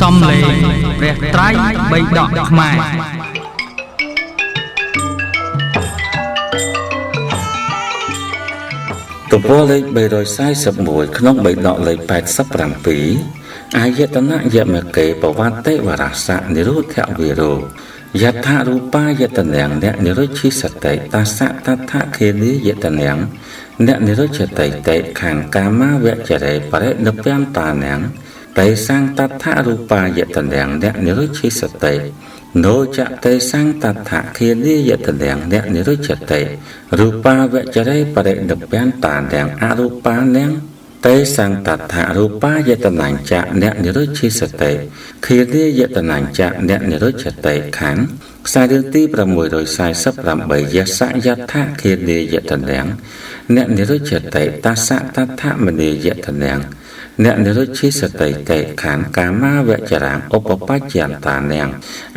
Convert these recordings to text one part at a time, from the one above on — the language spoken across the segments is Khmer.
សំលេងព្រះត្រៃបិដកខ្មែរ ទំព័រលេខ341ក្នុងបិដកលេខ87អាយតនៈយមកេបវត្តិវរសៈនិរុធវិរោយថារូបាយតនាងអ្នកនិរុឈិសតិតាសៈតថខេនីយតនាងអ្នកនិរុឈតិតិខាងកាមាវចរេបរិនិព្វានតានាងតេសង្តថរូបាយតនាងអ្នកនិរុឈិសតិណោចតេសង្តថខេនីយតនាងអ្នកនិរុឈតិរូបាវចរេបរិនិព្វានតានាងអរូបានាងតេសង្តថរូបាយតនញ្ចៈអ្នកនិរុឈិសតិខេនីយតនញ្ចៈអ្នកនិរុឈតិខណ្ឌខ្សែរឿងទី648យសយដ្ឋខេនីយតនាងអ្នកនិរុឈតិតាសៈតថមនីយតនាងអ្នកនិរុឈិសតិតេខណ្ឌកាមាវចរាងឧបបច្ចន្តានាង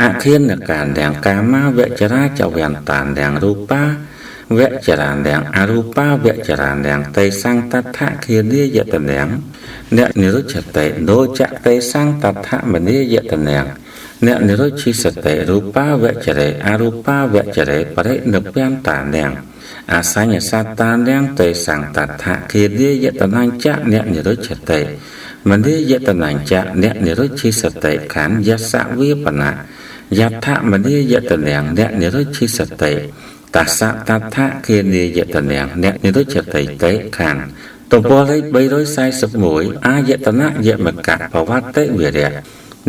អខេនកានាងកាមាវចរាចវន្តានាងរូបាវចរានាងអរូបាវចរានាងតេសង្តថខេនីយតនាងអ្នកនិរុឈតិណោចតេសង្តថមនីយតនាងអ្នកនិរុឈិសតិរូបាវចរេអរូបាវចរេបរិនិព្វានតានាងអសញ្ញសត្តានាងតេសង្តថខេនីយតនញ្ចៈអ្នកនិរុឈតិមនីយតនញ្ចៈអ្នកនិរុឈិសតិខណ្ឌយសវិបណៈយដ្ឋមនីយតនាងអ្នកនិរុឈិសតិតាសៈតថខេនីយតនាងអ្នកនិរុឈតិតេខណ្ឌទំព័រលេខ341អាយតនៈយមកៈបវត្តិវិរៈ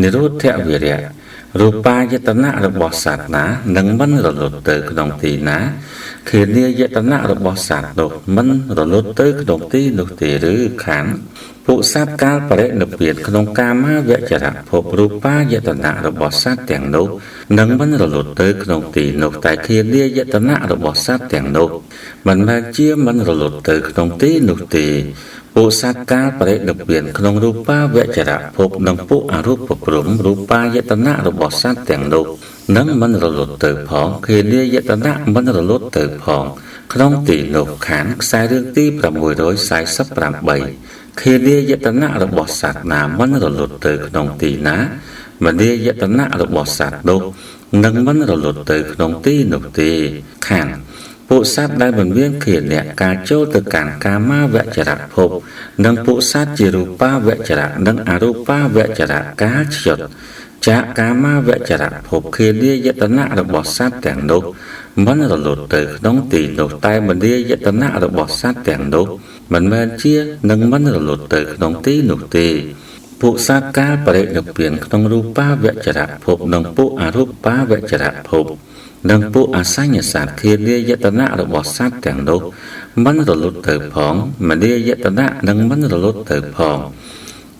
និរុធវិរៈរូបាយតនៈរបស់សត្វណានឹងមិនរលត់ទៅក្នុងទីណាខេនីយតនៈរបស់សត្វនោះមិនរលត់ទៅក្នុងទីនោះទេឬខណ្ឌពួកសត្វកាលបរិនិព្វានក្នុងកាមាវចរៈភពរូបាយតនៈរបស់សត្វទាំងនោះនឹងមិនរលត់ទៅក្នុងទីនោះតែខេនីយតនៈរបស់សត្វទាំងនោះមិនមែនជាមិនរលត់ទៅក្នុងទីនោះទេពួកសត្វកាលបរិនិព្វានក្នុងរូបាវចរៈភពនិងពួកអរូបព្រហ្មរូបាយតនៈរបស់សត្វទាំងនោះនឹងមិនរលត់ទៅផងខេនីយតនៈមិនរលត់ទៅផងក្នុងទីនោះខណ្ឌខ្សែរឿងទី648ខេនីយតនៈរបស់សត្វណាមិនរលត់ទៅក្នុងទីណាមនីយតនៈរបស់សត្វនោះនឹងមិនរលត់ទៅក្នុងទីនោះទេខណ្ឌពួកសត្វដែលមិនមានខេនៈការចូលទៅកាន់កាមាវចរៈភពនិងពួកសត្វជារូបាវចរៈនិងអរូបាវចរៈកាលឈុតចាកកាមាវចរៈភពខេនីយតនៈរបស់សត្វទាំងនោះមិនរលត់ទៅក្នុងទីនោះតែមនីយតនៈរបស់សត្វទាំងនោះមិនមែនជានឹងមិនរលត់ទៅក្នុងទីនោះទេពួកសត្វកាលបរិនិព្វានក្នុងរូបាវចរៈភពនិងពួកអរូបាវចរៈភពនិងពួកអសញ្ញសត្វខេនីយតនៈរបស់សត្វទាំងនោះមិនរលត់ទៅផងមនីយតនៈនឹងមិនរលត់ទៅផង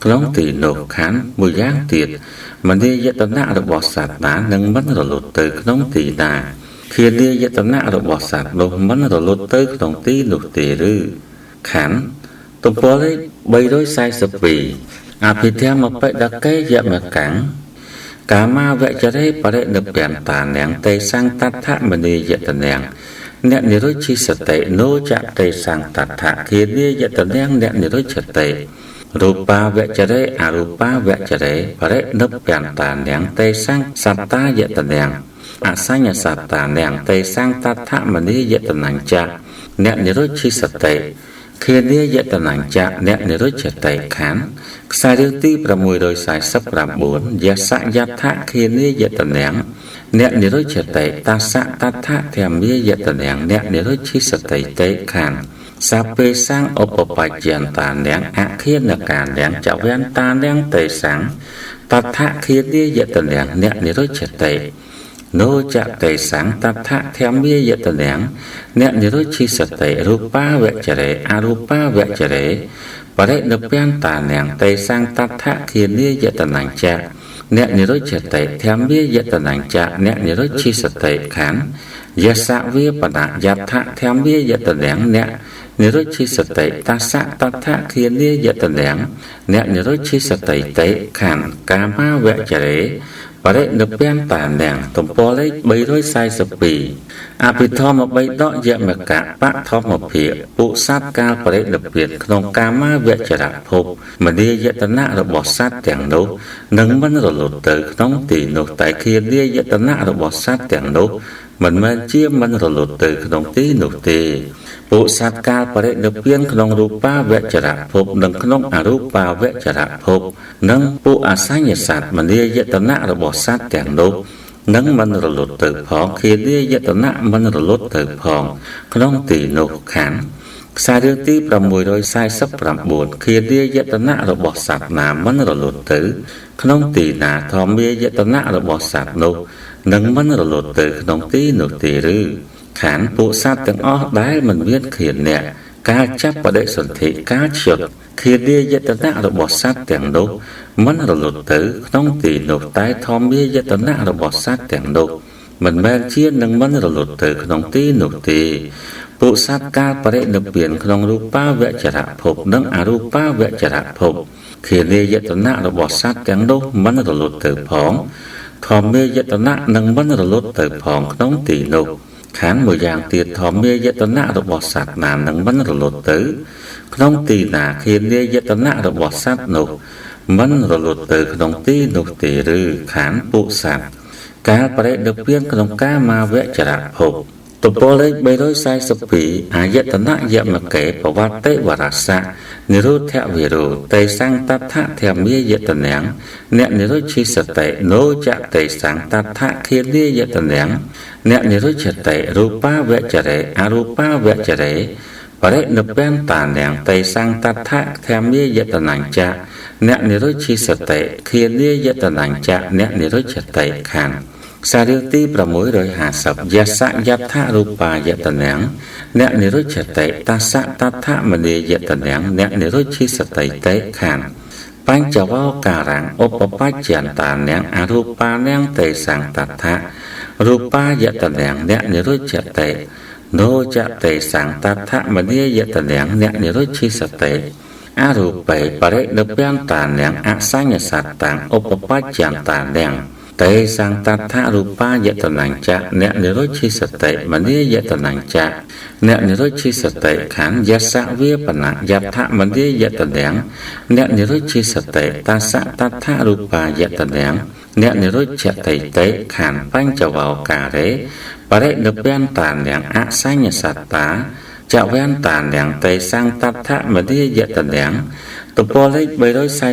ក្នុងទីនោះខណ្ឌមួយយ៉ាងទៀតមនីយតនៈរបស់សត្វណានឹងមិនរលត់ទៅក្នុងទីណាខេនីយតនៈរបស់សត្វនោះមិនរលត់ទៅក្នុងទីនោះទេឬខណ្ឌទំព័រលេខ342អភិធម្មបិដកេយមកੰកាមាវចរេបរិនិព្វានតានាងតេសង្តថមនីយតនាងអ្នកនិរុឈិសតិណោចតេសង្តថខេនីយតនាងអ្នកនិរុឈតិរូបាវចរេអរូបាវចរេបរិនិព្វានតានាងតេសង្សត្តាយតនាងអសញ្ញសត្តានាងតេសង្តថមនីយតនញ្ចៈអ្នកនិរុឈិសតិខេនីយតនញ្ចៈអ្នកនិរុឈតិខណ្ឌខ្សែរឿងទី649យសយដ្ឋខេនីយតនាងអ្នកនិរុឈតិតាសៈតថធម្មាយតនាងអ្នកនិរុឈិសតិតេខណ្ឌសាពេសង្ឧបបច្ចន្តានាងអខេនកានាងចវន្តានាងតេសង្តថខេនីយតនាងអ្នកនិរុឈតិណោចតេសង្តថធម្មាយតនាងអ្នកនិរុឈិសតិរូបាវចរេអរូបាវចរេបរិនិព្វានតានាងតេសង្តថខេនីយតនញ្ចៈអ្នកនិរុឈតិធម្មាយតនញ្ចៈអ្នកនិរុឈិសតិខណ្ឌយសវិបណៈយដ្ឋធម្មាយតនាងអ្នកនិរុឈិសតិតាសៈតថខេនីយតនាងអ្នកនិរុឈិសតិតេខណ្ឌកាមាវចរេ បរិនិព្វានតានាងទំព័រលេខ342អភិធម្មបិដកយមកៈបឋមភាគពួកសត្វកាលបរិនិព្វានក្នុងកាមាវចរភពមនាយតនៈរបស់សត្វទាំងនោះនឹងមិនរលត់ទៅក្នុងទីនោះតែឃានាយតនៈរបស់សត្វទាំងនោះមិនមែនជាមិនរលត់ទៅក្នុងទីនោះទេពួកសត្វកាលបរិនិព្វានក្នុងរូបាវចរភពនិងក្នុងអរូបាវចរភពនិងពួកអសញ្ញសត្វមនាយតនៈរបស់សត្វទាំងនោះនឹងមិនរលត់ទៅផងឃានាយតនៈមិនរលត់ទៅផងក្នុងទីនោះខណ្ឌខ្សែរឿងទី649ឃានាយតនៈរបស់សត្វណាមិនរលត់ទៅក្នុងទីណាធម្មាយតនៈរបស់សត្វនោះនឹងមិនរលត់ទៅក្នុងទីនោះទេឬខណ្ឌពួកសត្វទាំងអស់ដែលមិនមានឃានៈការចាប់បដិសន្ធិការឈុតឃានាយតនៈរបស់សត្វទាំងនោះមិនរលត់ទៅក្នុងទីនោះតែធម្មាយតនៈរបស់សត្វទាំងនោះមិនមែនជានឹងមិនរលត់ទៅក្នុងទីនោះទេពួកសត្វកាលបរិនិព្វានក្នុងរូបាវចរភពនិងអរូបាវចរភពឃានាយតនៈរបស់សត្វទាំងនោះមិនរលត់ទៅផងធម្មាយតនៈនឹងមិនរលត់ទៅផងក្នុងទីនោះខណ្ឌមួយយ៉ាងទៀតធម្មាយតនៈរបស់សត្វណានឹងមិនរលត់ទៅក្នុងទីណាឃានាយតនៈរបស់សត្វនោះមិនរលត់ទៅក្នុងទីនោះទេឬខណ្ឌពួកសត្វកាលបរិនិព្វានក្នុងកាមាវចរភពទំព័រលេខ342អាយតនៈយមកេបវត្តិវរសៈនិរុធវិរោតេសង្តថធម្មាយតនំអ្នកនិរុឈិសតិណោចតេសង្តថឃានាយតនំអ្នកនិរុឈតិរូបាវចរេអរូបាវចរេបរិនិព្វានតានាងតេសង្តថធម្មាយតនញ្ចៈអ្នកនិរុឈិសតិឃានាយតនញ្ចៈអ្នកនិរុឈតិខណ្ឌខ្សែរឿងទី650យសៈយដ្ឋរូបាយតនំអ្នកនិរុឈតិតសៈតថមនាយតនំអ្នកនិរុឈិសតិតេខណ្ឌបញ្ចវោការំឧបបច្ចន្តានាងអរូបានាងតេសង្តថរូបាយតនំអ្នកនិរុឈតិណោចតេសង្តថមនាយតនំអ្នកនិរុឈិសតិអរូបេបរិនិព្វានតានាងអសញ្ញសត្តាំឧបបច្ចន្តានាងតេសង្តថរូបាយតនញ្ចៈអ្នកនិរុឈិសតិមនាយតនញ្ចៈអ្នកនិរុឈិសតិខណ្ឌយសៈវាបនយដ្ឋមនាយតនំអ្នកនិរុឈិសតិតសៈតថរូបាយតនំអ្នកនិរុឈតិតេខណ្ឌបញ្ចវោការេបរិនិព្វានតានាងអសញ្ញសត្តាចវន្តានាងតេសង្តថមនាយតនំទំព័រលេខ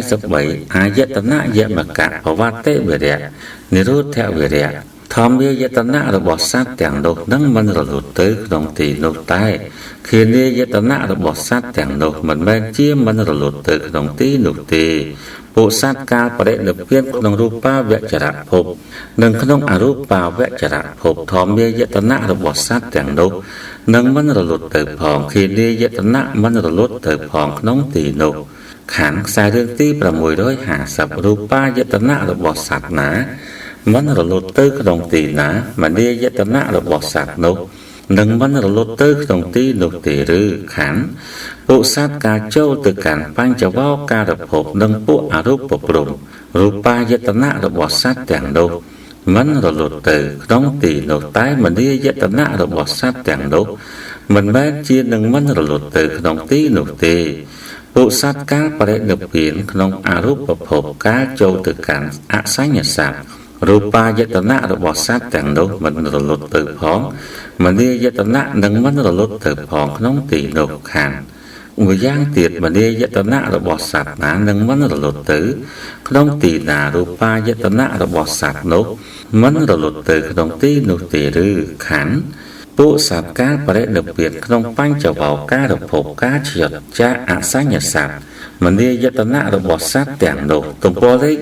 343អាយតនៈយមកៈបវត្តិវិរៈនិរុធវិរៈធម្មាយតនៈរបស់សត្វទាំងនោះនឹងមិនរលត់ទៅក្នុងទីនោះតែឃានាយតនៈរបស់សត្វទាំងនោះមិនមែនជាមិនរលត់ទៅក្នុងទីនោះទេពួកសត្វកាលបរិនិព្វានក្នុងរូបាវចរភពនិងក្នុងអរូបាវចរភពធម្មាយតនៈរបស់សត្វទាំងនោះនឹងមិនរលត់ទៅផងឃានាយតនៈមិនរលត់ទៅផងក្នុងទីនោះខណ្ឌខ្សែរឿងទី650រូបាយតនៈរបស់សត្វណាមិនរលត់ទៅក្នុងទីណាមនាយតនៈរបស់សត្វនោះនឹងមិនរលត់ទៅក្នុងទីនោះទេឬខណ្ឌពួកសត្វកាលចូលទៅកាន់បញ្ចវោការភពនិងពួកអរូបព្រហ្មរូបាយតនៈរបស់សត្វទាំងនោះមិនរលត់ទៅក្នុងទីនោះតែមនាយតនៈរបស់សត្វទាំងនោះមិនមែនជានឹងមិនរលត់ទៅក្នុងទីនោះទេពួកសត្វកាលបរិនិព្វានក្នុងអរូបភពកាលចូលទៅកាន់អសញ្ញសត្វរូបាយតនៈរបស់សត្វទាំងនោះមិនរលត់ទៅផងមនាយតនៈនឹងមិនរលត់ទៅផងក្នុងទីនោះខណ្ឌមួយយ៉ាងទៀតមនាយតនៈរបស់សត្វណានឹងមិនរលត់ទៅក្នុងទីណារូបាយតនៈរបស់សត្វនោះមិនរលត់ទៅក្នុងទីនោះទេឬខណ្ឌពួកសត្វកាលបរិនិព្វានក្នុងបញ្ចវោការភពការឈុតចាអសញ្ញសត្វមនាយតនៈរបស់សត្វទាំងនោះទំព័រលេខ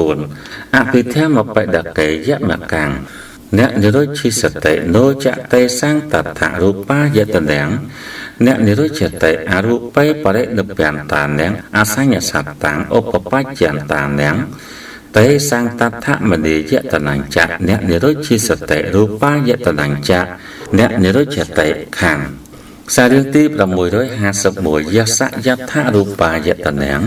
344អភិធម្មបដកេយមកੰអ្នកនិរុឈិសតិណោចតេសង្តថរូបាយតនំអ្នកនិរុឈតិអរូបេបរិនិព្វានតានាងអសញ្ញសត្តាំឧបបច្ចន្តានាងតេសង្តថមនាយតនញ្ចៈអ្នកនិរុឈិសតិរូបាយតនញ្ចៈអ្នកនិរុឈតិខណ្ឌ ខ្សែរឿងទី651យសយដ្ឋរូបាយតនាង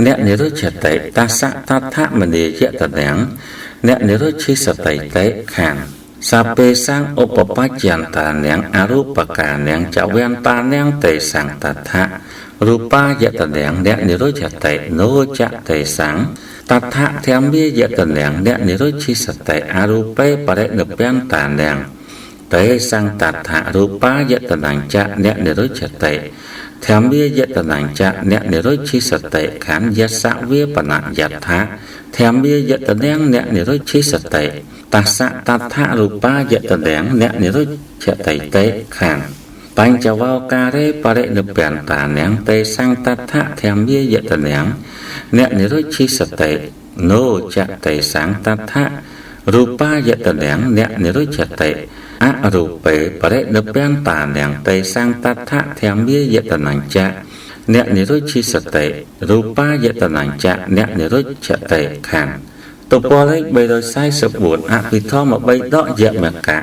អ្នកនិរុច្ឆតិតាសៈតថមនីយតនាងអ្នកនិរុច្ឆិសតិតិខាងសាពេសੰឧបបច្ចន្តានាងអរូបកានាងចវន្តានាងទេសੰតថៈរូបាយតនាងអ្នកនិរុច្ឆតិណោចទេសੰតថៈធម្មាយតនាងអ្នកនិរុច្ឆិសតិអរូបេបរិនិព្វានតានាងទេសੰតថៈរូបាយតនញ្ចៈអ្នកនិរុច្ឆតិធម្មាយតនញ្ចៈអ្នកនិរុច្ឆិសតិខណ្ឌយសវាបនយដ្ឋាធម្មាយតនាងអ្នកនិរុច្ឆិសតិតាសៈតថៈរូបាយតនាងអ្នកនិរុច្ឆតិតិខណ្ឌបញ្ចវោការេបរិនិព្វានតានាងទេសੰតថៈធម្មាយតនាងអ្នកនិរុច្ឆិសតិណោចទេសੰតថៈរូបាយតនាងអ្នកនិរុច្ឆតិអរូបេបរិនិព្វានតានាងទេសੰតថៈធម្មាយតនញ្ចៈអ្នកនិរុច្ឆិសតិរូបាយតនញ្ចៈអ្នកនិរុច្ឆតិខណ្ឌទំព័រលេខ344អភិធម្មបិដកយមកៈ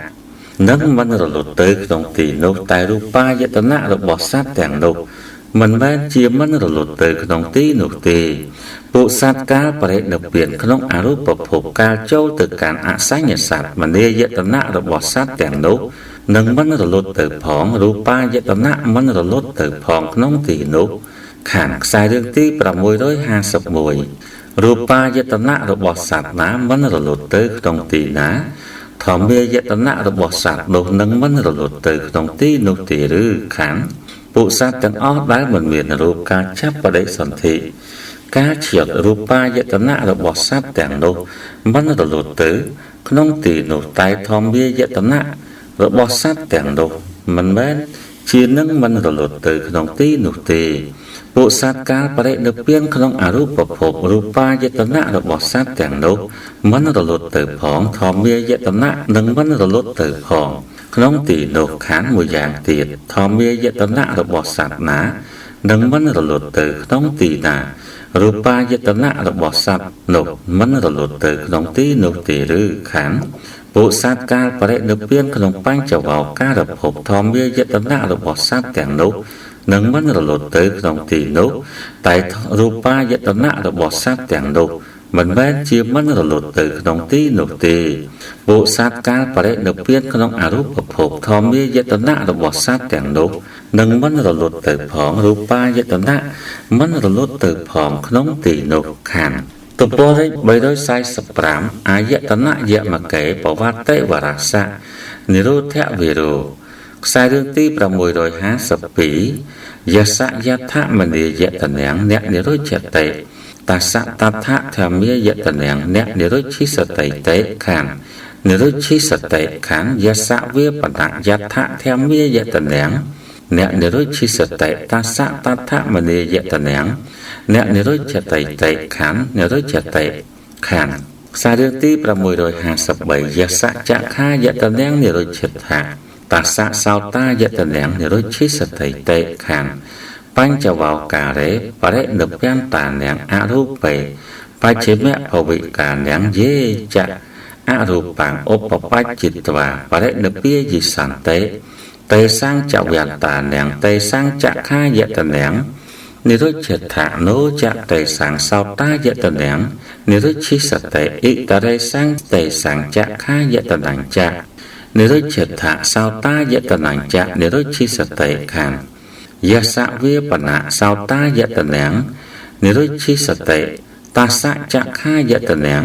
នឹងមិនរលត់ទៅក្នុងទីនោះតែរូបាយតនៈរបស់សត្វទាំងនោះមិនមែនជាមិនរលត់ទៅក្នុងទីនោះទេពួកសត្វកាលបរិនិព្វានក្នុងអរូបភពកាលចូលទៅកាន់អសញ្ញសត្វមនាយតនៈរបស់សត្វទាំងនោះនឹងមិនរលត់ទៅផងរូបាយតនៈមិនរលត់ទៅផងក្នុងទីនោះខាងខ្សែរឿងទី651រូបាយតនៈរបស់សត្វណាមិនរលត់ទៅក្នុងទីណាធម្មាយតនៈរបស់សត្វនោះនឹងមិនរលត់ទៅក្នុងទីនោះទេឬខាងពួកសត្វទាំងអស់ដែលមិនមានរូបការចាប់បដិសន្ធិការឈៀតរូបាយតនៈរបស់សត្វទាំងនោះមិនរលត់ទៅក្នុងទីនោះតែធម្មាយតនៈរបស់សត្វទាំងនោះមិនមែនជានឹងមិនរលត់ទៅក្នុងទីនោះទេពួកសត្វកាលបរិនិព្វានក្នុងអរូបភពរូបាយតនៈរបស់សត្វទាំងនោះមិនរលត់ទៅផងធម្មាយតនៈនឹងមិនរលត់ទៅផងក្នុងទីនោះខានមួយយ៉ាងទៀតធម្មាយតនៈរបស់សត្វណានឹងមិនរលត់ទៅក្នុងទីណារូបាយតនៈរបស់សត្វនោះមិនរលត់ទៅក្នុងទីនោះទេឬខានពួកសត្វកាលបរិនិព្វានក្នុងបញ្ចវោការភពធម្មាយតនៈរបស់សត្វទាំងនោះនឹងមិនរលត់ទៅក្នុងទីនោះតែរូបាយតនៈរបស់សត្វទាំងនោះមិនមែនជាមិនរលត់ទៅក្នុងទីនោះទេពួកសត្វកាលបរិនិព្វានក្នុងអរូបភពធម្មាយតនៈរបស់សត្វទាំងនោះនឹងមិនរលត់ទៅផងរូបាយតនៈមិនរលត់ទៅផងក្នុងទីនោះខានទំព័រលេខ345អាយតនៈយមកេបវត្តិវរសៈនិរុធវិរោខ្សែរឿងទី652យសយដ្ឋមនីយតនាងអ្នកនិរុច្ឆតិតាសៈតថៈធម្មាយតនាងអ្នកនិរុច្ឆិសតិតិខាននិរុច្ឆិសតិខានយសវាបនយដ្ឋធម្មាយតនាងអ្នកនិរុច្ឆិសតិតាសៈតថមនីយតនាងអ្នកនិរុច្ឆតិតិខាននិរុច្ឆតិខានខ្សែរឿងទី653យសចក្ខាយតនាងនិរុច្ឆិថាតាសៈសោតាយតនាងនិរុច្ឆិសតិតិខានបញ្ចវោការេបរិនិព្វានតានាងអរូបេបច្ឆិមភវិកានាងយេចៈអរូបាំងឧបបច្ចិត្វាបរិនិព្វាយិសន្តិទេសੰចវន្តានាងទេសੰចក្ខាយតនាងនិរុច្ឆិថាណោចទេសੰសោតាយតនាងនិរុច្ឆិសតិអិតរេសੰទេសੰចក្ខាយតនញ្ចៈនិរុច្ឆិថាសោតាយតនញ្ចៈនិរុច្ឆិសតិខានយសវាបនៈសោតាយតនាងនិរុច្ឆិសតិតាសចក្ខាយតនាង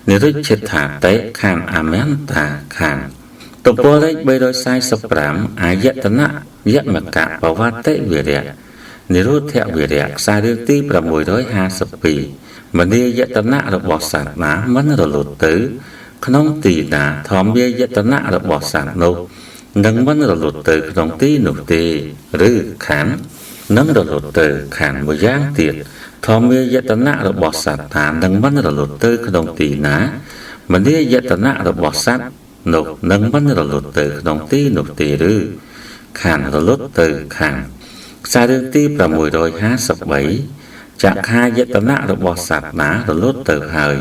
និរុច្ឆិថាតិខានអមន្តាខានទំព័រលេខ345អាយតនៈយមកៈបវត្តិវិរៈនិរុធវិរៈខ្សែរឿងទី652មនាយតនៈរបស់សត្វណាមិនរលត់ទៅក្នុងទីណាធម្មាយតនៈរបស់សត្វនោះនឹងមិនរលត់ទៅក្នុងទីនោះទេឬខាននឹងរលត់ទៅខានមួយយ៉ាងទៀតធម្មាយតនៈរបស់សត្វណានឹងមិនរលត់ទៅក្នុងទីណាមនាយតនៈរបស់សត្វនោះនឹងមិនរលត់ទៅក្នុងទីនោះទេឬខានរលត់ទៅខានខ្សែរឿងទី653ចក្ខាយតនៈរបស់សត្វណារលត់ទៅហើយ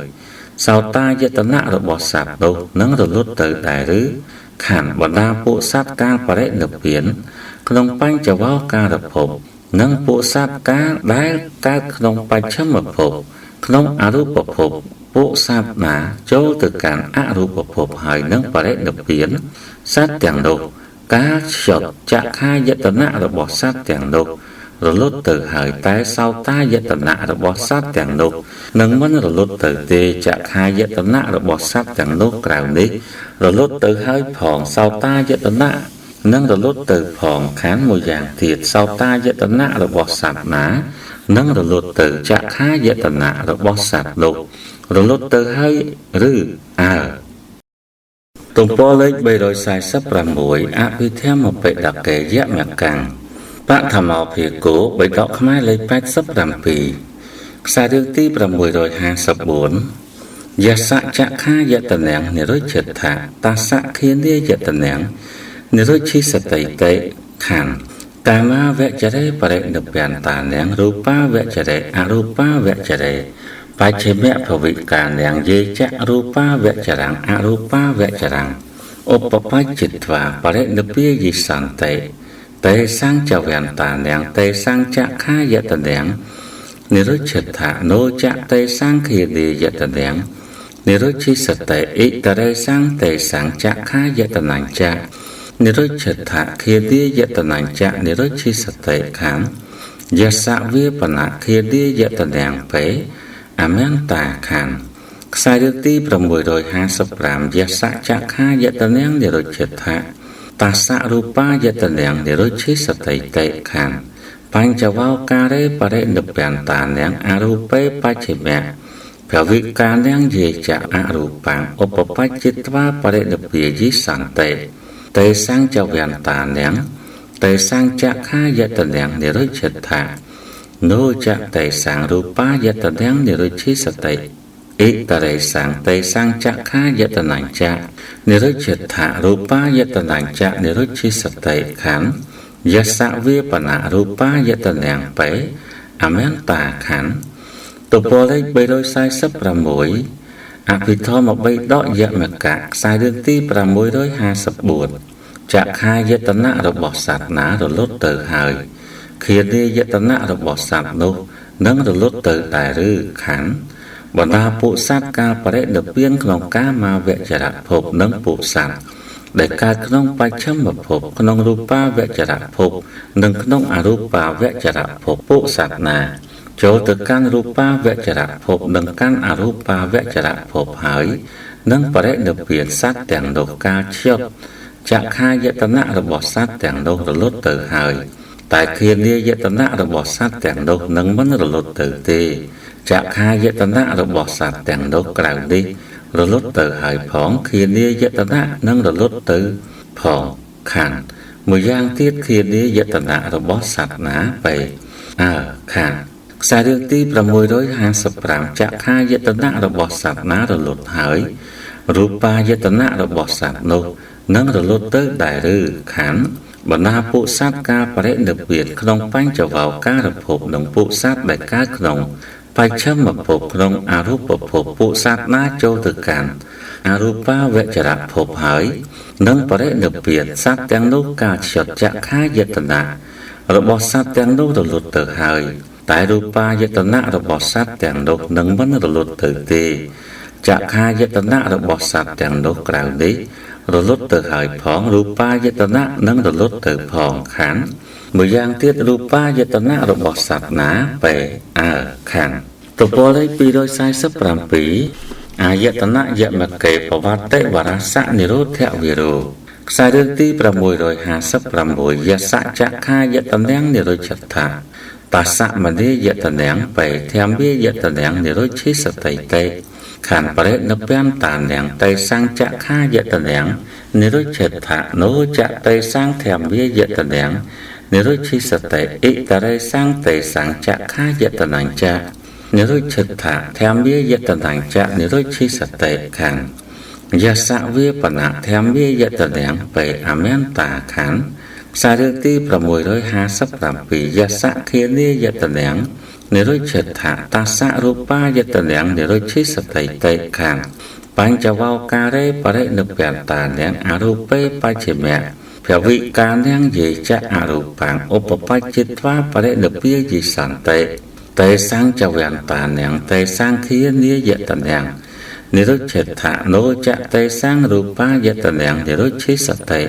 សោតាយតនៈរបស់សត្វនោះនឹងរលត់ទៅដែរឬខានបណ្ដាពួកសត្វកាលបរិនិព្វាន ក្នុងបញ្ចវោការភពនិងពួកសត្វកាលដែលកើតក្នុងបច្ឆិមភពក្នុងអរូបភពពួកសត្វណាចូលទៅកាន់អរូបភពហើយនឹងបរិនិព្វានសត្វទាំងនោះកាលខ្យត់ចក្ខាយតនៈរបស់សត្វទាំងនោះរលត់ទៅហើយតែសោតាយតនៈរបស់សត្វទាំងនោះនឹងមិនរលត់ទៅទេចក្ខាយតនៈរបស់សត្វទាំងនោះក្រៅនេះរលត់ទៅហើយផងសោតាយតនៈនឹងរលត់ទៅផងខានមួយយ៉ាងទៀតសោតាយតនៈរបស់សត្វណានឹងរលត់ទៅចក្ខាយតនៈរបស់សត្វនោះរលត់ទៅហើយឬអើទំព័រលេខ346អភិធម្មបិដកេយមកាំងបឋមោភាគោបិដកខ្មែរលេខ87ខ្សែរឿងទី654យសចក្ខាយតនំនិរុច្ឆថាតាសខេនិយតនំនិរុច្ឆិសតិតិខណ្ឌកាមាវចរេបរិនិព្វានតានំរូបាវចរេអរូបាវចរេបច្ឆិមៈភវិកានំយេចរូបាវចរੰអរូបាវចរੰឧបបច្ចិត្វាបរិនិព្វាយិសន្តិតេសង្ចវន្តានំតេសង្ចក្ខាយតនំនិរុច្ឆថាណោចតេសង្ឃានិយតនំនិរុច្ឆិសតិអិតរេសង្តេសង្ចក្ខាយតនញ្ចនិរុច្ឆថាឃានិយតនញ្ចនិរុច្ឆិសតិខំយសវាបនឃានិយតនំបេអមន្តាខំខ្សែរឿងទី655យសចក្ខាយតនំនិរុច្ឆថាតាសរូបាយតនំនិរុច្ឆិសតិតិខំបញ្ចវោការេបរិនិព្វានតានំអរូបេបច្ឆិមៈភវិកានំយេចអរូបាំឧបបច្ចិត្វាបរិនិព្វាយិសន្តិតេសង្ចវន្តានំតេសង្ចក្ខាយតនំនិរុច្ឆថាណោចតេសង្រូបាយតនំនិរុច្ឆិសតិអិតរេសង្តេសង្ចក្ខាយតនញ្ចនិរុច្ឆថារូបាយតនញ្ចនិរុច្ឆិសតិខណ្ឌយសវាបនរូបាយតនំបេអមន្តាខណ្ឌទំព័រលេខ346អភិធម្មបិដកយមកៈខ្សែរឿងទី654ចក្ខាយតនៈរបស់សត្វណារលត់ទៅហើយឃានិយតនៈរបស់សត្វនោះនឹងរលត់ទៅដែរឬខណ្ឌបណ្ដាពួកសត្វកាលបរិនិព្វានក្នុងកាមាវចរភពនិងពួកសត្វដែលកើតក្នុងបច្ឆិមភពក្នុងរូបាវចរភពនិងក្នុងអរូបាវចរភពពួកសត្វណាចូលទៅកាន់រូបាវចរភពនិងកាន់អរូបាវចរភពហើយនិងបរិនិព្វានសត្វទាំងនោះកាលឈប់ចក្ខាយតនៈរបស់សត្វទាំងនោះរលត់ទៅហើយតែឃានិយតនៈរបស់សត្វទាំងនោះនឹងមិនរលត់ទៅទេចក្ខាយតនៈរបស់សត្វទាំងនោះក្រៅនេះរលត់ទៅហើយផងឃានិយតនៈនឹងរលត់ទៅផងខណ្ឌមួយយ៉ាងទៀតឃានិយតនៈរបស់សត្វណាបេអើខណ្ឌខ្សែរឿងទី655ចក្ខាយតនៈរបស់សត្វណារលត់ហើយរូបាយតនៈរបស់សត្វនោះនឹងរលត់ទៅដែរឬខណ្ឌបណ្ដាពួកសត្វកាលបរិនិព្វានក្នុងបញ្ចវោការភពនិងពួកសត្វដែលកើតក្នុងបច្ឆិមភពក្នុងអរូបភពពួកសត្វណាចូលទៅកាន់អរូបាវចរភពហើយនិងបរិនិព្វានសត្វទាំងនោះកាលឆុតចក្ខាយតនៈរបស់សត្វទាំងនោះរលត់ទៅហើយតែរូបាយតនៈរបស់សត្វទាំងនោះនឹងមិនរលត់ទៅទេចក្ខាយតនៈរបស់សត្វទាំងនោះក្រៅនេះរលត់ទៅហើយផងរូបាយតនៈនឹងរលត់ទៅផងខណ្ឌមួយយ៉ាងទៀតរូបាយតនៈរបស់សត្វណាបេអើខណ្ឌទំព័រលេខ247អាយតនៈយមកេបវត្តិវរសនិរោធវិរោខ្សែរឿងទី656យសចក្ខាយតនំនិរុច្ឆថាតាសមនិយតនំបេធម្មយតនំនិរុច្ឆិសតិតិខណ្ឌបរិនិព្វានតានំតេសង្ចក្ខាយតនំនិរុច្ឆថាណោចតេសង្ធម្មយតនំនិរុច្ឆិសតិអិតរេសង្តេសង្ចក្ខាយតនញ្ចនិរុច្ឆថាធម្មយតនញ្ចនិរុច្ឆិសតិខណ្ឌយសវាបនធម្មយតនំបេអមន្តាខណ្ឌខ្សែរឿងទី657យសខេនិយតនំនិរុច្ឆថាតាសរូបាយតនំនិរុច្ឆិសតិតិខណ្ឌបញ្ចវោការេបរិនិព្វានតានំអរូបេបច្ឆិមៈភ ភវិកានាងយេចៈអរូបាំងឧបបច្ចិត្វាបរិនិព្វាយិសន្តិតេសង្ចវន្តានាងតេសង្ឃានាយតនាងនិរុច្ឆិដ្ឋណោចៈតេសង្រូបាយតនាងនិរុច្ឆិសតិ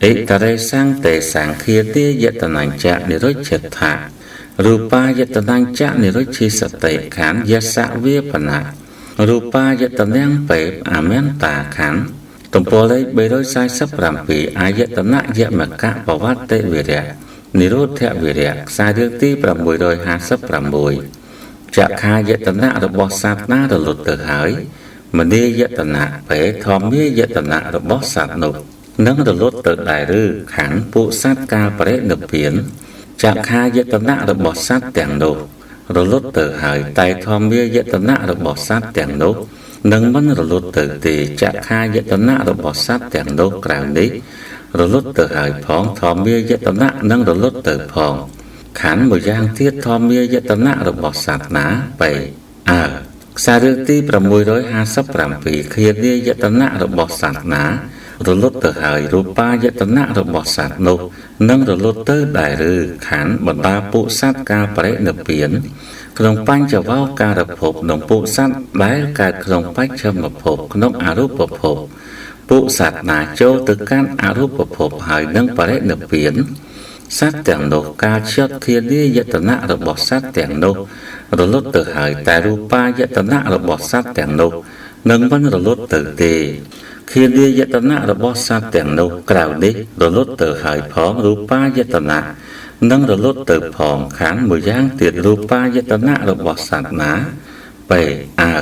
អិតរេសង្តេសង្ឃាទាយតនញ្ចៈនិរុច្ឆិដ្ឋរូបាយតនញ្ចៈនិរុច្ឆិសតិខណ្ឌយសវាបណៈរូបាយតនាងបេអមន្តាខណ្ឌទំព័រលេខ347អាយតនៈយមកៈបវត្តិវិរៈនិរោធវិរៈខ្សែរឿងទី656ចក្ខាយតនៈរបស់សត្វណារលត់ទៅហើយមនាយតនៈបេធម្មាយតនៈរបស់សត្វនោះនឹងរលត់ទៅដែរឬខណ្ឌពួកសត្វកាលបរិនិព្វានចក្ខាយតនៈរបស់សត្វទាំងនោះរលត់ទៅហើយតែធម្មាយតនៈរបស់សត្វទាំងនោះនឹងមិនរលត់ទៅទេចក្ខាយតនៈរបស់សត្វទាំងនោះក្រៅនេះរលត់ទៅហើយផងធម្មាយតនៈនឹងរលត់ទៅផងខណ្ឌមួយយ៉ាងទៀតធម្មាយតនៈរបស់សត្វណាបេអើខ្សែរឿងទី657ឃានាយតនៈរបស់សត្វណារលត់ទៅហើយរូបាយតនៈរបស់សត្វនោះនឹងរលត់ទៅដែរឬខណ្ឌបណ្ដាពួកសត្វកាលបរិនិព្វានក្នុងបញ្ចវោការភពនិងពួកសត្វដែលកើតក្នុងបច្ចុប្បន្នភពក្នុងអរូបភពពួកសត្វណាចូលទៅកាន់អរូបភពហើយនឹងបរិនិព្វានសត្វទាំងនោះកាលឆត់ធានាយតនៈរបស់សត្វទាំងនោះរលត់ទៅហើយតែរូបាយតនៈរបស់សត្វទាំងនោះនឹងមិនរលត់ទៅទេធានាយតនៈរបស់សត្វទាំងនោះក្រៅនេះរលត់ទៅហើយផងរូបាយតនៈនឹងរលត់ទៅផងខណ្ឌមួយយ៉ាងទៀតរូបាយតនៈរបស់សត្វណាបេអើ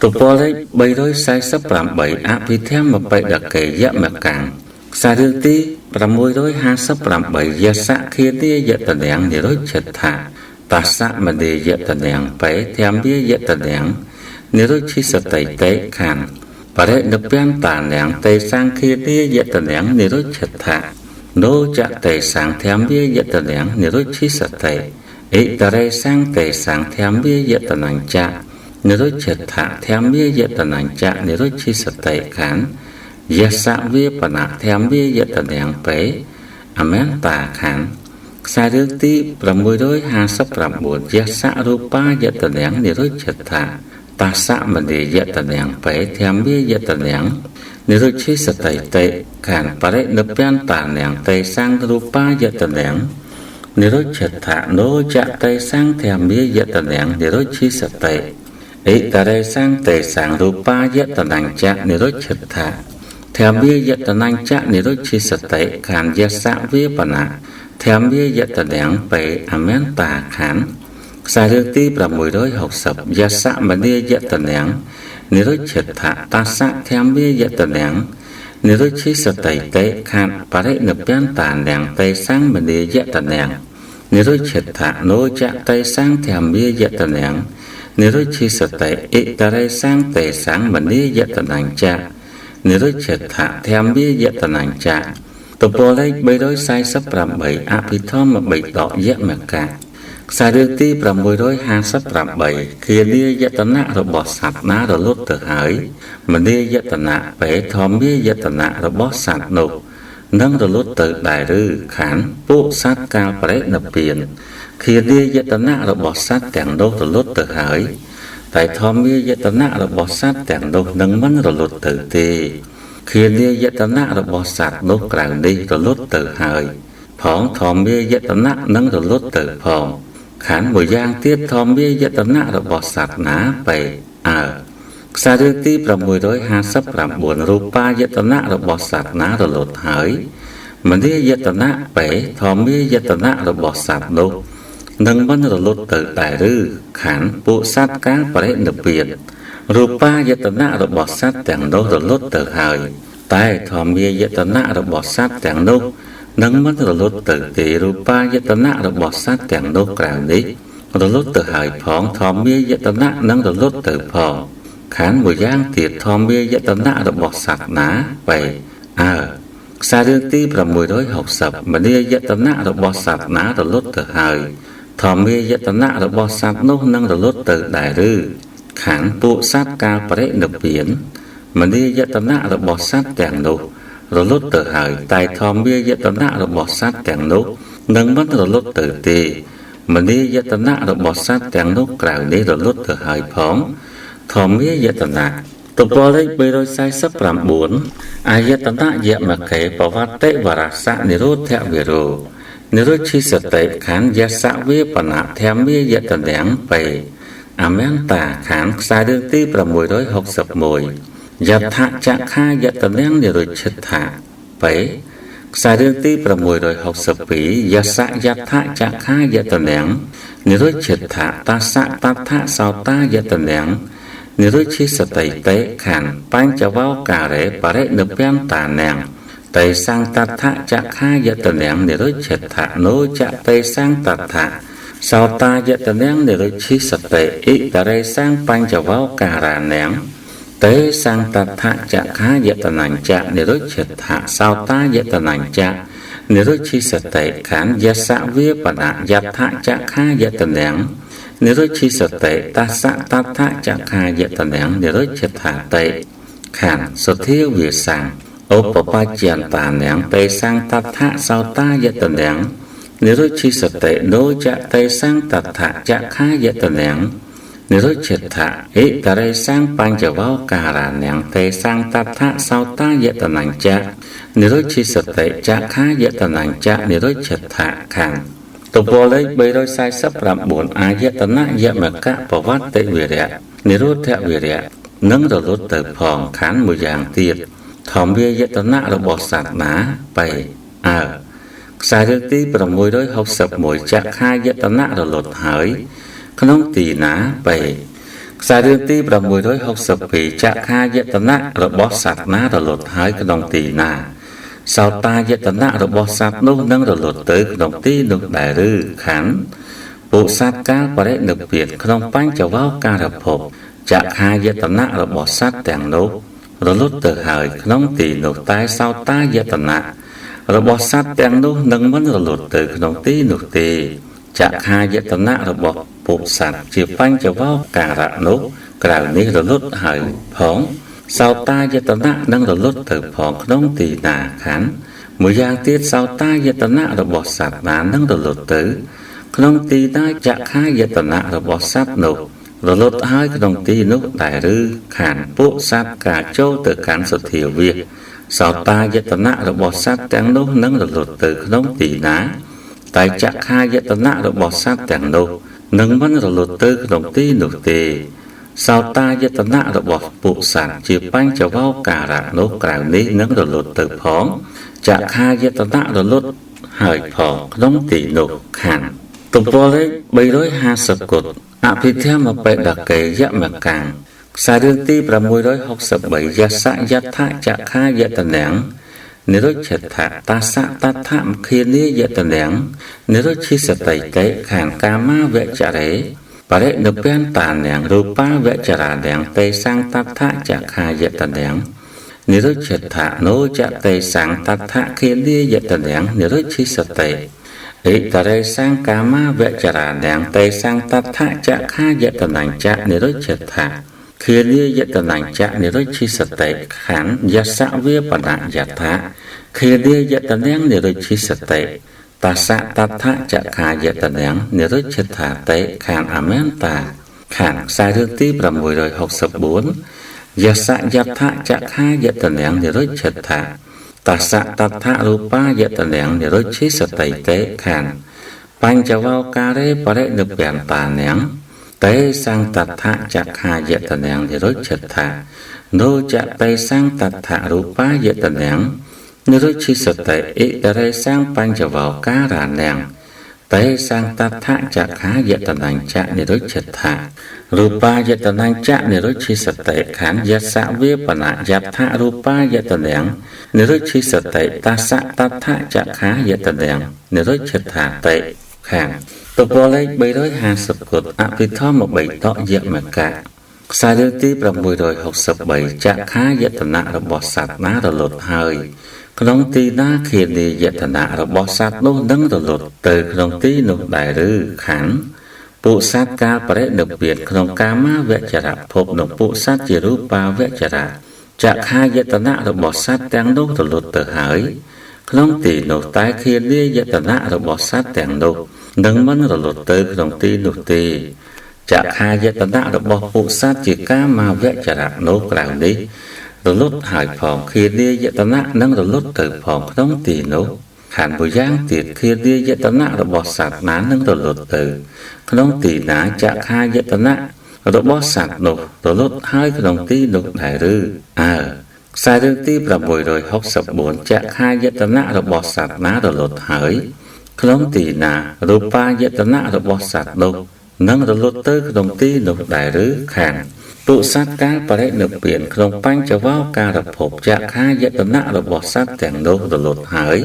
ទំព័រលេខ348អភិធម្មបិដកេយមកាំងខ្សែរឿងទី658យសៈឃាទាយតនាងនិរុច្ឆិដ្ឋតាសៈមនាយតនាងបេធម្មាយតនាងនិរុច្ឆិសតិតេខណ្ឌបរិនិព្វានតានាងតេសង្ឃាទាយតនាងនិរុច្ឆិដ្ឋណោចតេសង្ធម្មាយតនាងនិរុច្ឆិសតិអិតរេសង្តេសង្ធម្មាយតនញ្ចៈនិរុច្ឆិដ្ឋធម្មាយតនញ្ចៈនិរុច្ឆិសតិខណ្ឌយសវាបណៈធម្មាយតនាងបេអមន្តាខណ្ឌខ្សែរឿងទី659យសរូបាយតនាងនិរុច្ឆិដ្ឋតាសៈមនាយតនាងបេធម្មាយតនាងនិរុច្ឆិសតិតេខណ្ឌបរិនិព្វានតានាងតេសង្រូបាយតនាងនិរុច្ឆិដ្ឋណោចតេសង្ធម្មាយតនាងនិរុច្ឆិសតិអិតរេសង្តេសង្រូបាយតនញ្ចៈនិរុច្ឆិដ្ឋធម្មាយតនញ្ចៈនិរុច្ឆិសតិខណ្ឌយសវាបណៈធម្មាយតនាងបេអមន្តាខណ្ឌខ្សែរឿងទី660យសមនាយតនាងនិរុច្ឆិដ្ឋតាសៈធម្មាយតនាងនិរុច្ឆិសតិតេខណ្ឌបរិនិព្វានតានាងតេសង្មនាយតនាងនិរុច្ឆិដ្ឋណោចតេសង្ធម្មាយតនាងនិរុច្ឆិសតិអិតរេសង្តេសង្មនាយតនញ្ចៈនិរុច្ឆិដ្ឋធម្មាយតនញ្ចៈទំព័រលេខ348អភិធម្មបិដកយមកៈខ្សែរឿងទី658ឃានាយតនៈរបស់សត្វណារលត់ទៅហើយមនាយតនៈបេធម្មាយតនៈរបស់សត្វនោះនឹងរលត់ទៅដែរឬខណ្ឌពួកសត្វកាលបរិនិព្វានឃានាយតនៈរបស់សត្វទាំងនោះរលត់ទៅហើយតែធម្មាយតនៈរបស់សត្វទាំងនោះនឹងមិនរលត់ទៅទេឃានាយតនៈរបស់សត្វនោះក្រៅនេះរលត់ទៅហើយផងធម្មាយតនៈនឹងរលត់ទៅផងខណ្ឌមួយយ៉ាងទៀតធម្មាយតនៈរបស់សត្វណាបេអើខ្សែរឿងទី659រូបាយតនៈរបស់សត្វណារលត់ហើយមនាយតនៈបេធម្មាយតនៈរបស់សត្វនោះនឹងមិនរលត់ទៅដែរឬខណ្ឌពួកសត្វកាលបរិនិព្វានរូបាយតនៈរបស់សត្វទាំងនោះរលត់ទៅហើយតែធម្មាយតនៈរបស់សត្វទាំងនោះនឹងមិនរលត់ទៅទេរូបាយតនៈរបស់សត្វទាំងនោះក្រៅនេះរលត់ទៅហើយផងធម្មាយតនៈនឹងរលត់ទៅផងខណ្ឌមួយយ៉ាងទៀតធម្មាយតនៈរបស់សត្វណាបេអើខ្សែរឿងទី660មនាយតនៈរបស់សត្វណារលត់ទៅហើយធម្មាយតនៈរបស់សត្វនោះនឹងរលត់ទៅដែរឬខណ្ឌពួកសត្វកាលបរិនិព្វានមនាយតនៈរបស់សត្វទាំងនោះ រលត់ទៅហើយតែធម្មាយតនៈរបស់សត្វទាំងនោះនឹងមិនរលត់ទៅទេមនីយតនៈរបស់សត្វទាំងនោះក្រៅនេះរលត់ទៅហើយផងធម្មាយតនៈទំព័រលេខ349អាយតនៈយមកេបវតិវរសៈនិរោធវិរោនិរុឈិសតិខណ្ឌយសវេបនៈធម្មាយតនំបេអមន្តាខណ្ឌខ្សែរឿងទី661យថចខាយតនំនិរុឈិដ្ឋៈបេខ្សែរឿងទី662យសយថចខាយតនំនិរុឈិដ្ឋៈតាសៈតថសោតាយតនំនិរុឈិសតិតេខណ្ឌបញ្ចវោការេបរិនិព្វានតានំតេសង្តថចខាយតនំនិរុឈិដ្ឋៈនោចតេសង្តថសោតាយតនំនិរុឈិសតិអិតរេសង្បញ្ចវោការានំតេសង្តថចខាយតនញ្ចនិរុឈិដ្ឋៈសោតាយតនញ្ចនិរុឈិសតិខណ្ឌយសវេបនយថចខាយតនំនិរុឈិសតិតសៈតថចខាយតនំនិរុឈិដ្ឋតិខណ្ឌសុធាវាសੰឧបបច្ចន្តានំតេសង្តថសោតាយតនំនិរុឈិសតិនោចតេសង្តថចខាយតនំនិរុឈិដ្ឋៈអិតរេសង្បញ្ចវោការានំតេសង្តថសោតាយតនញ្ចនិរុឈិសតិចខាយតនញ្ចនិរុឈិដ្ឋៈខណ្ឌទំព័រលេខ349អាយតនៈយមកៈបវតិវិរៈនិរោធវិរៈនឹងរលត់ទៅផងខណ្ឌមួយយ៉ាងទៀតធម្មាយតនៈរបស់សត្វណាបេអើខ្សែរឿងទី661ចខាយតនៈរលត់ហើយក្នុងទីណាបេខ្សែរឿងទី662ចខាយតនៈរបស់សត្វណារលត់ហើយក្នុងទីណាសោតាយតនៈរបស់សត្វនោះនឹងរលត់ទៅក្នុងទីនោះដែរឬខណ្ឌពួកសត្វកាលបរិនិព្វានក្នុងបញ្ចវោការភពចខាយតនៈរបស់សត្វទាំងនោះរលត់ទៅហើយក្នុងទីនោះតែសោតាយតនៈរបស់សត្វទាំងនោះនឹងមិនរលត់ទៅក្នុងទីនោះទេចខាយតនៈរបស់ពួកសត្វជាបញ្ចវោការៈនោះក្រៅនេះរលត់ហើយផងសោតាយតនៈនឹងរលត់ទៅផងក្នុងទីណាខណ្ឌមួយយ៉ាងទៀតសោតាយតនៈរបស់សត្វណានឹងរលត់ទៅក្នុងទីណាចខាយតនៈរបស់សត្វនោះរលត់ហើយក្នុងទីនោះដែរឬខណ្ឌពួកសត្វកាចូលទៅកាន់សុធាវាសសោតាយតនៈរបស់សត្វទាំងនោះនឹងរលត់ទៅក្នុងទីណាតែចខាយតនៈរបស់សត្វទាំងនោះនឹងមិនរលត់ទៅក្នុងទីនោះទេសោតាយតនៈរបស់ពួកសត្វជាបញ្ចវោការៈនោះក្រៅនេះនឹងរលត់ទៅផងចខាយតនៈរលត់ហើយផងក្នុងទីនោះខណ្ឌទំព័រលេខ350គត់អភិធម្មបិដកេយមកੰខ្សែរឿងទី663យសយថចខាយតនំនិរុឈិដ្ឋៈតាសៈតថមខានីយតនំនិរុឈិសតិតេខណ្ឌកាមាវចរេបរិនិព្វានតានំរូបាវចរានំតេសង្តថចខាយតនំនិរុឈិដ្ឋៈនោចតេសង្តថខានីយតនំនិរុឈិសតិអិតរេសង្កាមាវចរានំតេសង្តថចខាយតនញ្ចនិរុឈិដ្ឋៈខានីយតនញ្ចនិរុឈិសតិខណ្ឌយសវេបនយថាខានីយតនំនិរុឈិសតិតាសៈតថចខាយតនំនិរុឈិដ្ឋតិខណ្ឌអមន្តាខណ្ឌខ្សែរឿងទី664យសយថចខាយតនំនិរុឈិដ្ឋៈតាសៈតថរូបាយតនំនិរុឈិសតិតេខណ្ឌបញ្ចវោការេបរិនិព្វានតានំតេសង្តថចខាយតនំនិរុឈិដ្ឋៈនោចតេសង្តថរូបាយតនំនិរុឈិសតិអិតរេសង្បញ្ចវោការានំតេសង្តថចខាយតនញ្ចនិរុឈិដ្ឋៈរូបាយតនញ្ចនិរុឈិសតិខណ្ឌយសវេបនយថរូបាយតនំនិរុឈិសតិតាសៈតថចខាយតនំនិរុឈិដ្ឋតិខណ្ឌទំព័រលេខ350គត់អភិធម្មបិដកយមកៈខ្សែរឿងទី663ចខាយតនៈរបស់សត្វណារលត់ហើយក្នុងទីណាខានីយតនៈរបស់សត្វនោះនឹងរលត់ទៅក្នុងទីនោះដែរឬខណ្ឌពួកសត្វកាលបរិនិព្វានក្នុងកាមាវចរៈភពនិងពួកសត្វជារូបាវចរៈ ចក្ខាយតនៈរបស់សត្វទាំងនោះរលត់ទៅហើយក្នុងទីនោះតែឃាលាយតនៈរបស់សត្វទាំងនោះនឹងមិនរលត់ទៅក្នុងទីនោះទេចក្ខាយតនៈរបស់ពួកសត្វជាកាមាវចរៈនោះក្រៅនេះរលត់ហើយផងឃាលាយតនៈនឹងរលត់ទៅផងក្នុងទីនោះខណ្ឌមួយយ៉ាងទៀតឃាលាយតនៈរបស់សត្វណានឹងរលត់ទៅក្នុងទីណាចក្ខាយតនៈរបស់សត្វនោះរលត់ហើយក្នុងទីនោះដែរឬអើខ្សែរឿងទី664ចក្ខាយតនៈរបស់សត្វណារលត់ហើយក្នុងទីណារូបាយតនៈរបស់សត្វនោះនឹងរលត់ទៅក្នុងទីនោះដែរឬខាងពួកសត្វកាលបរិនិព្វានក្នុងបញ្ចវោការភពចក្ខាយតនៈរបស់សត្វទាំងនោះរលត់ហើយ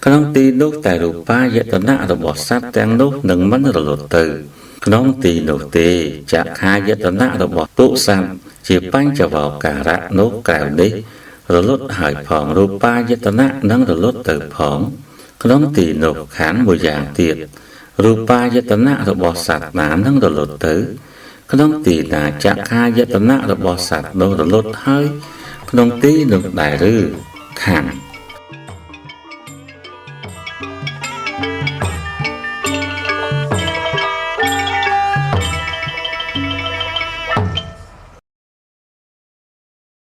ក្នុងទីនោះតែរូបាយតនៈរបស់សត្វទាំងនោះនឹងមិនរលត់ទៅក្នុងទីនោះទេចក្ខាយតនៈរបស់ពួកសត្វជាបញ្ចវោការៈនោះក្រៅនេះរលត់ហើយផងរូបាយតនៈនឹងរលត់ទៅផងក្នុងទីនោះខណ្ឌមួយយ៉ាងទៀតរូបាយតនៈរបស់សត្វណានឹងរលត់ទៅក្នុងទីណាចក្ខាយតនៈរបស់សត្វនោះរលត់ហើយក្នុងទីនោះដែរឬខណ្ឌ